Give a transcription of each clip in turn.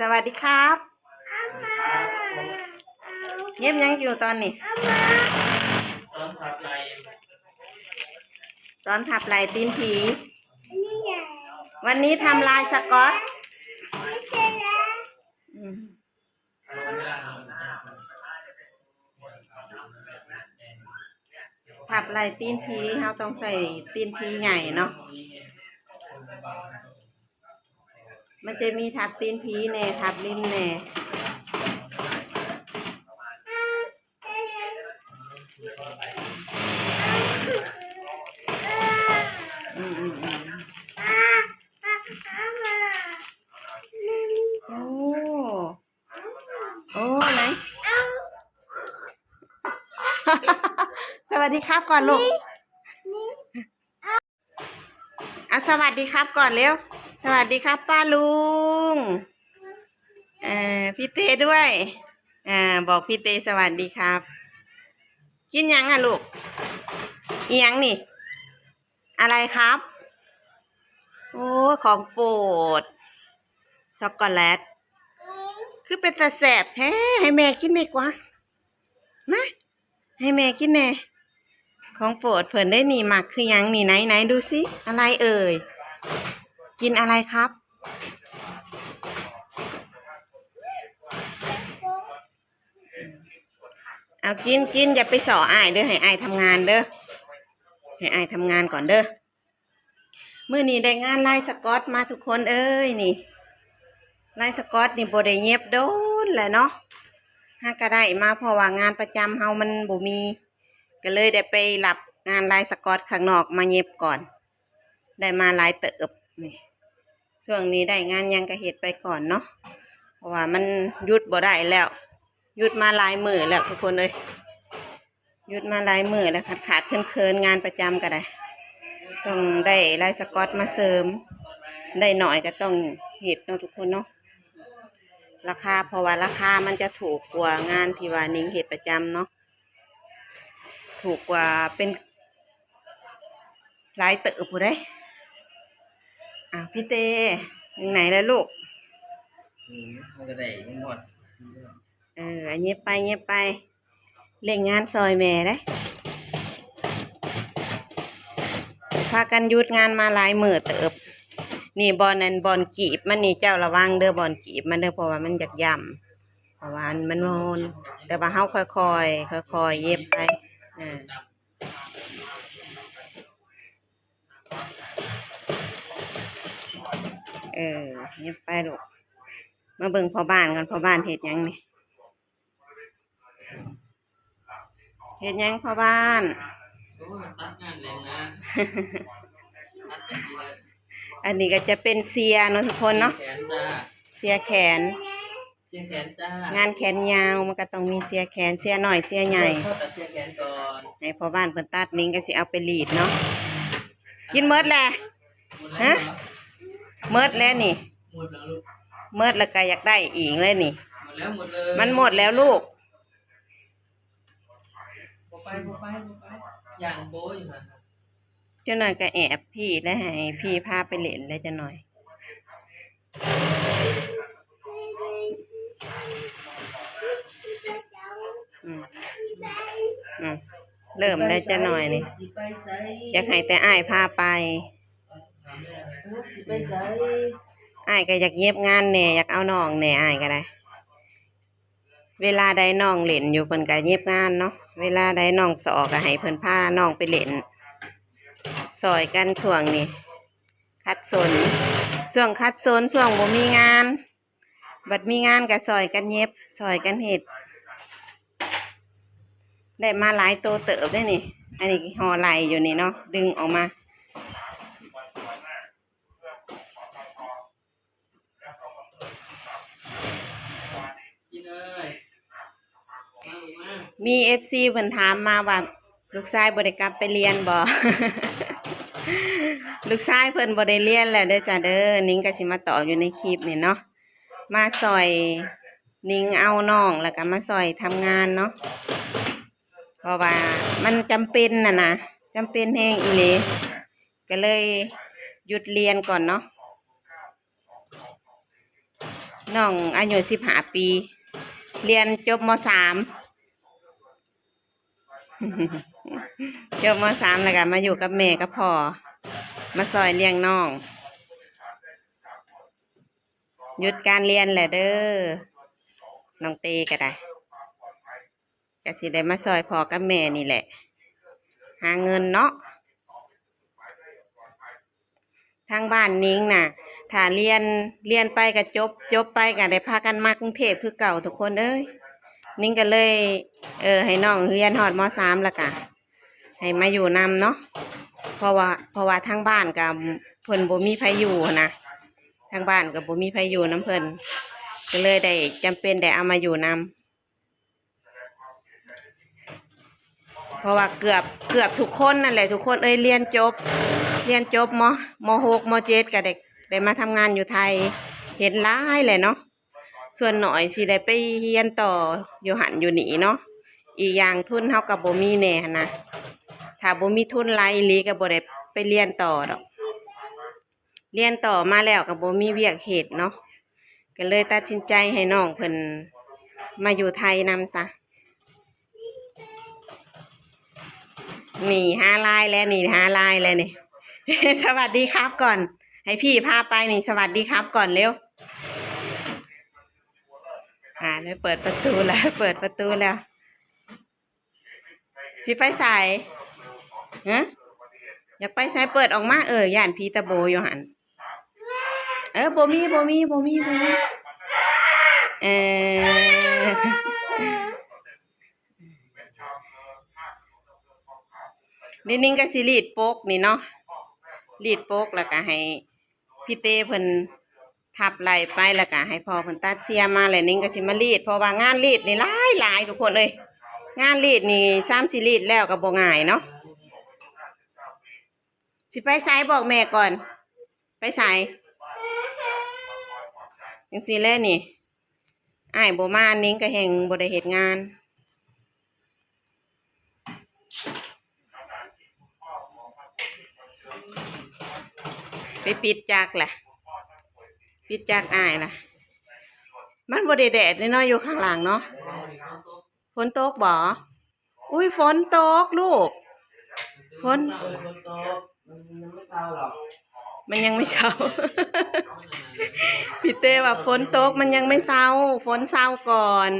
ສະຫວັດດີຄັບ. ເຢັບຫຍັງຢູ່ຕອນນີ້? ສອນທັບໄລ່ຕີນຜີ. ວັນນີ້ທຳລາຍສະກອດ. ອືມ. ທັບໄລ່ຕີນຜີ ເຮົາຕ້ອງໃຊ້ຕີນຜີໃຫຍ່ເນາະ. ມັນຈະມີທັບຕີນຜີແດ່ ທັບລິມແດ່. ອືມໆໆ ໂອ້ ໂອ້ ໄນ ສະຫວັດດີຄັບກ່ອນລູກ. ອ່ະ ສະຫວັດດີຄັບກ່ອນເລັວ. ສະຫວັດດີຄັບປ້າລຸງ. ເອີ ພີ່ເຕດ້ວຍ. ອ່າ ບອກພີ່ເຕສະຫວັດດີຄັບ. ກິນຫຍັງອະລູກ? ອີຫຍັງນີ້? ອະໄລຄັບ? ໂອ້ ຂອງໂປດ ຊັອກໂກແລັດ. ຄືເປັນຕາແຊບແທ້. ໃຫ້ແມ່ກິນດີກວ່າ. ມາ ໃຫ້ແມ່ກິນແດ່. ຂອງໂປດເພິ່ນເດ້ນີ້. ມັກຄືຫຍັງນີ້? ໄນໆ ດູຊິ ອະໄລເອີຍ? ກິນອະໄລຄັບ? ເອົາ ກິນ ກິນ ຢ່າໄປສໍ້ອ້າຍເດີ. ໃຫ້ອ້າຍທຳງານເດີ. ໃຫ້ອ້າຍທຳງານກ່ອນເດີ. ມື້ນີ້ໄດ້ງານລາຍສະກອດມາທຸກຄົນເອີຍນີ້. ລາຍສະກອດນີ້ບໍ່ໄດ້ເຢັບດົນແລ້ວເນາະ. ຫາກະໄດ້ມາ ເພາະວ່າງານປະຈຳເຮົາມັນບໍ່ມີ ກະເລີຍໄດ້ໄປຮັບງານລາຍສະກອດຂ້າງນອກມາເຢັບກ່ອນ. ໄດ້ມາຫຼາຍເຕີບນີ້. ຊ່ວງນີ້ໄດ້ງານຫຍັງກະເຮັດໄປກ່ອນເນາະ ເພາະວ່າມັນຢຸດບໍ່ໄດ້ແລ້ວ. ຢຸດມາຫຼາຍມື້ແລ້ວທຸກຄົນເອີຍ. ຢຸດມາຫຼາຍມື້ແລ້ວ ຂາດໆເຂີນໆ ງານປະຈຳກະໄດ້ ຕ້ອງໄດ້ລາຍສະກອດມາເສີມ. ໄດ້ໜ້ອຍກະຕ້ອງເຮັດເນາະທຸກຄົນເນາະ. ລາຄາ ເພາະວ່າລາຄາມັນຈະຖືກກວ່າງານທີ່ວ່ານິງເຮັດປະຈຳເນາະ. ຖືກກວ່າເປັນຫຼາຍເຕີບພຸ້ນເດ້. ອ້າວ ພີ່ເຕ ຈັ່ງໃດລະລູກ? ອືມ ມັນກະໄດ້ຍັງຮອດ. ເອີ ເຫຍິບໄປ ເຫຍິບໄປ. ເລັ່ງງານຊ່ອຍແມ່ເດ້. ພາກັນຢຸດງານມາຫຼາຍມື້ເຕີບ. ນີ້ບ່ອນ ອັນ ບ່ອນກີບມັນນີ້ ເຈົ້າລະວັງເດີ ບ່ອນກີບມັນເດີ ເພາະວ່າມັນຢາກຢ້ຳ. ເພາະວ່າມັນໂນນ ແຕ່ວ່າເຮົາຄ່ອຍໆ ຄ່ອຍໆ ເຢັບໄປ. ເອີ ເອີ ເຢັບໄປລູກ. ມາເບິ່ງພໍ່ບ້ານກ່ອນ ພໍ່ບ້ານເຮັດຫຍັງນີ້? ເຮັດຫຍັງພໍ່ບ້ານ? ໂອ້ຍ ຕັດງານແຫຼງນະ. ອັນນີ້ກະຈະເປັນເສື້ອເນາະທຸກຄົນເນາະ. ເສື້ອແຂນ ເສື້ອແຂນ ເສື້ອແຂນຈ້າ. ງານແຂນຍາວມັນກະຕ້ອງມີເສື້ອແຂນ ເສື້ອນ້ອຍເສື້ອໃຫຍ່. ເຮົາຕັດເສື້ອແຂນກ່ອນ ໃຫ້ພໍ່ບ້ານເພິ່ນຕັດ ນິງກະຊິເອົາໄປລີດເນາະ. ກິນໝົດແລ້ວ? ຮະ ໝົດແລ້ວນີ້. ໝົດແລ້ວລູກ ໝົດແລ້ວກະຢາກໄດ້ອີກເລີຍນີ້. ໝົດແລ້ວ ໝົດເລີຍ ມັນໝົດແລ້ວລູກ. ບໍ່ໄປ ບໍ່ໄປ ບໍ່ໄປ ຢ້ານໂປ້ຢູ່ຫັ້ນ. ຈັກໜ້ອຍກະແອບພີ່ແລ້ວ ໃຫ້ພີ່ພາໄປຫຼິ້ນແລ້ວຈັກໜ້ອຍ. ອືມ ອືມ ເລີ່ມແລ້ວຈັກໜ້ອຍນີ້. ຢາກໃຫ້ແຕ່ອ້າຍພາໄປ. ໂອ້ ຊິໄປໃສ? ອ້າຍກະຢາກເຫຍິບງານແດ່ ຢາກເອົານ້ອງແດ່ ອ້າຍກະໄດ້. ເວລາໃດນ້ອງຫຼິ້ນຢູ່ ເພິ່ນກະເຫຍິບງານເນາະ. ເວລາໃດນ້ອງສໍ້ ກະໃຫ້ເພິ່ນພານ້ອງໄປຫຼິ້ນ ຊ່ອຍກັນ. ຊ່ວງນີ້ຂັດສົນ ຊ່ວງຂັດສົນ ຊ່ວງບໍ່ມີງານ. ບັດມີງານກະຊ່ອຍກັນເຫຍິບ ຊ່ອຍກັນເຮັດ. ໄດ້ມາຫຼາຍໂຕເຕີບເດ້ນີ້. ອັນນີ້ຫໍ່ໄລ່ຢູ່ນີ້ເນາະ ດຶງອອກມາ. ມີເອັຟຊີເພິ່ນຖາມມາວ່າ ລູກຊາຍບໍ່ໄດ້ກັບໄປຮຽນບໍ່? ລູກຊາຍເພິ່ນບໍ່ໄດ້ຮຽນແລ້ວເດີຈ້າເດີ. ນິງກະຊິມາຕອບຢູ່ໃນຄລິບນີ້ເນາະ. ມາຊ່ອຍນິງເອົານ້ອງ ແລ້ວກະມາຊ່ອຍທຳງານເນາະ ເພາະວ່າມັນຈຳເປັນຫັ້ນນະ ຈຳເປັນແຮງອີ່ຫຼີ ກະເລີຍຢຸດຮຽນກ່ອນເນາະ. ນ້ອງອາຍຸສິບຫ້າປີ ຮຽນຈົບ ມໍສາມ ຈົບ ມໍສາມ ແລ້ວກໍມາຢູ່ກັບແມ່ກັບພໍ່ ມາຊ່ອຍລ້ຽງນ້ອງ. ຢຸດການຮຽນແລ້ວເດີ ນ້ອງເຕກໍໄດ້ ກໍຊິໄດ້ມາຊ່ອຍພໍ່ກັບແມ່ນີ້ແຫຼະ ຫາເງິນເນາະ. ທາງບ້ານນິງນະ ຖ້າຮຽນ ຮຽນໄປກໍຈົບ ຈົບໄປກໍໄດ້ພາກັນມາກຸງເທບຄືເກົ່າທຸກຄົນເອີຍ. ນິງກໍເລີຍ ເອີ ໃຫ້ນ້ອງຮຽນຮອດ ມໍສາມ ແລ້ວກໍໃຫ້ມາຢູ່ນຳເນາະ ເພາະວ່າ ເພາະວ່າທາງບ້ານກໍເພິ່ນບໍ່ມີໃຜຢູ່ຫັ້ນນະ ທາງບ້ານກໍບໍ່ມີໃຜຢູ່ນຳເພິ່ນ ກໍເລີຍໄດ້ ຈຳເປັນໄດ້ເອົາມາຢູ່ນຳ. ເພາະວ່າເກືອບ ເກືອບທຸກຄົນນັ້ນແຫຼະ ທຸກຄົນເອີຍ ຮຽນຈົບ ຮຽນຈົບ ມ ມໍຫົກ ມໍເຈັດ ກໍໄດ້ ໄດ້ມາທຳງານຢູ່ໄທ ເຫັນຫຼາຍແຫຼະເນາະ. ສ່ວນໜ້ອຍຊິໄດ້ໄປຮຽນຕໍ່ຢູ່ຫັ້ນຢູ່ນີ້ເນາະ ອີກຢ່າງທຶນເຮົາກໍບໍ່ມີແດ່ຫັ້ນນະ ຖ້າບໍ່ມີທຶນຫຼາຍອີ່ຫຼີກໍບໍ່ໄດ້ໄປຮຽນຕໍ່ດອກ. ຮຽນຕໍ່ມາແລ້ວກໍບໍ່ມີວຽກເຮັດເນາະ ກໍເລີຍຕັດສິນໃຈໃຫ້ນ້ອງເພິ່ນມາຢູ່ໄທນຳຊະ. ນີ້ຫາລາຍແລ້ວ ນີ້ຫາລາຍແລ້ວນີ້ ສະຫວັດດີຄັບກ່ອນ ໃຫ້ພີ່ພາໄປນີ້ ສະຫວັດດີຄັບກ່ອນເລັວ. ອ່າ ໄດ້ເປີດປະຕູແລ້ວ ເປີດປະຕູແລ້ວ. ຊິໄປໃສ? ຮະ? ຢາກໄປໃສ? ເປີດອອກມາ ເອີ ຢ້ານຜີຕາໂບຢູ່ຫັ້ນ. ເອີ ບໍ່ມີ ບໍ່ມີ ບໍ່ມີ ບໍ່ມີ. ເອີ ນີ້ນິງກໍຊິລີດປົກນີ້ເນາະ ລີດປົກ ແລ້ວກໍໃຫ້ ພີ່ເຕ້ເພິ່ນທັບໄລ່ໄປ ແລ້ວກະໃຫ້ພໍ່ເພິ່ນຕັດເສຍມາ ແລ້ວນິງກໍຊິມາລີດ ເພາະວ່າງານລີດນີ້ຫຼາຍໆ ທຸກຄົນເອີຍ ງານລີດນີ້ ສາມສີ່ ລີດແລ້ວກໍບໍ່ງ່າຍເນາະ. ຊິໄປໃສ? ບອກແມ່ກ່ອນ ໄປໃສ? ຈັ່ງຊີ້ແຫຼະນີ້ ອ້າຍບໍ່ມາ ນິງກໍແຮ່ງບໍ່ໄດ້ເຮັດງານ. ໄປປິດຈັກລະ ປິດຈັກອ້າຍລະ. ມັນບໍ່ໄດ້ແດດເດ້ເນາະ ຢູ່ຂ້າງຫຼັງເນາະ. ຝົນຕົກບໍ? ອຸ້ຍ ຝົນຕົກລູກ ຝົນ ເອີ ຝົນຕົກ ມັນຍັງບໍ່ເຊົາຫຼອກ ມັນຍັງບໍ່ເຊົາ. ພີ່ເຕ້ວ່າຝົນຕົກ ມັນຍັງບໍ່ເຊົາ ຝົນເຊົາກ່ອນ.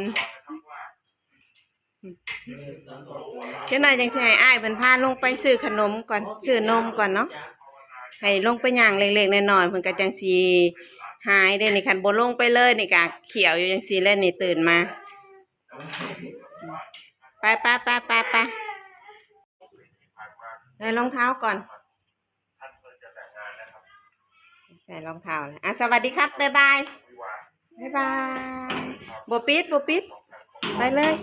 ຈັກໜ້ອຍຈັ່ງຊິໃຫ້ອ້າຍເພິ່ນພາລົງໄປຊື້ຂະໜົມກ່ອນ ຊື້ນົມກ່ອນເນາະ ໃຫ້ລົງໄປຍ່າງເລັກໆນ້ອຍໆ ເພິ່ນກໍຈັ່ງຊິຫາຍເດ້ນີ້. ຄັນບໍ່ລົງໄປເລີຍນີ້ກະຂຽວຢູ່ຈັ່ງຊີ້ແຫຼະນີ້ ຕື່ນມາ. ໄປໆໆໆໆ ໃສ່ລອງເທ້າກ່ອນ ໃສ່ລອງເທ້າແລ້ວ ອ່ະ ສະຫວັດດີຄັບ ບາຍບາຍ ບາຍບາຍ. ບໍ່ປິດ ບໍ່ປິດ ໄປເລີຍ.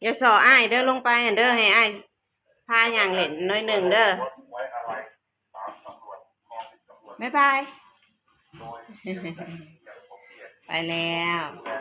ຢ່າສໍ້ອ້າຍເດີ ລົງໄປຫັ້ນເດີ ໃຫ້ອ້າຍພາຍ່າງເຫຼັ້ນໜ້ອຍໜຶ່ງເດີ. ບາຍບາຍ ໄປແລ້ວ.